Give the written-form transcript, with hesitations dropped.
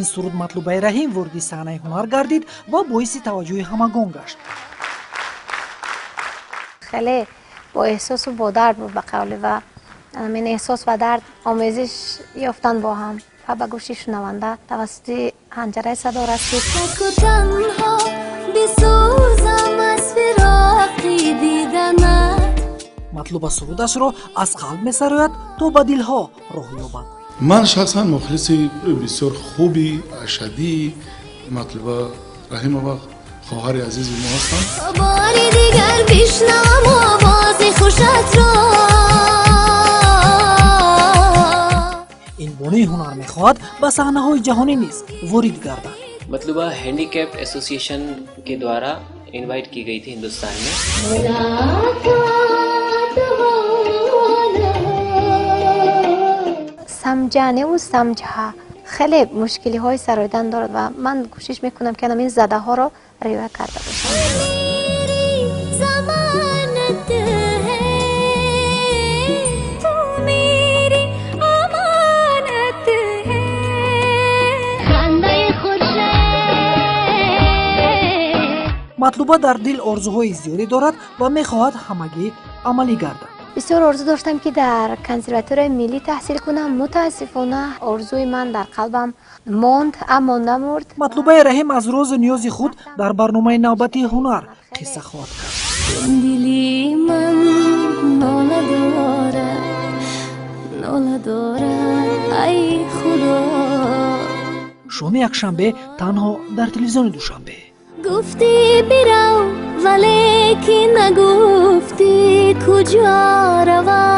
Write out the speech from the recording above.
Ин суруд Матлубаи Раҳим вориди саҳнаи ҳунар гардид ва боиси таваҷҷӯҳи ҳамагон гашт. Хеле бо эҳсосу бо дард буд, ба қавле, ва ин эҳсос ва дард омезиш ёфтан бо ҳам ва ба гӯши шунаванда тавассути ҳанҷараи садо расид. Таку танҳо бисӯзам аз фироқи диданат. Матлуба сурудашро аз қалб месарояд, то ба дилҳо роҳ ёбад. Ман шахсан мухлиси бисёр хуби ашадии Матлуба Раҳимова, хоҳари азизи мо ҳастам. Бори дигар бишнавам овози хушатро. Ин бонуи ҳунар мехоҳад ба саҳнаҳои ҷаҳонӣ низ ворид гардад. Matluba handicapped association के द्वारा इनवाइट की गई थी हिंदुस्तान में। मुलाकात हो ना। Самҷаневу самҷҳа хеле мушкилиҳои сароидан дорад ва ман кӯшиш мекунам, ки ҳамин задаҳоро риоя карда бошам. मेरी जमानत है तू, मेरी अमानत है। खंदे खुर्शीद। Матлуба дар дил орзуҳои зиёде дорад ва мехоҳад ҳамагӣ амалӣ гардад. Бисёр орзу доштам, ки дар консерваторияи миллӣ таҳсил кунам. Мутаассифона, орзуи ман дар қалбам монд, аммо намурд. Матлубаи Раҳим аз розу ниёзи худ дар барномаи навбатии ҳунар қисса хоҳад кард. Дили ман нола дорад, нола дорад, ай худо. Шоми якшанбе танҳо дар телевизиони Душанбе. Гуфтӣ бирав, валекин нагуфтӣ куҷо равам.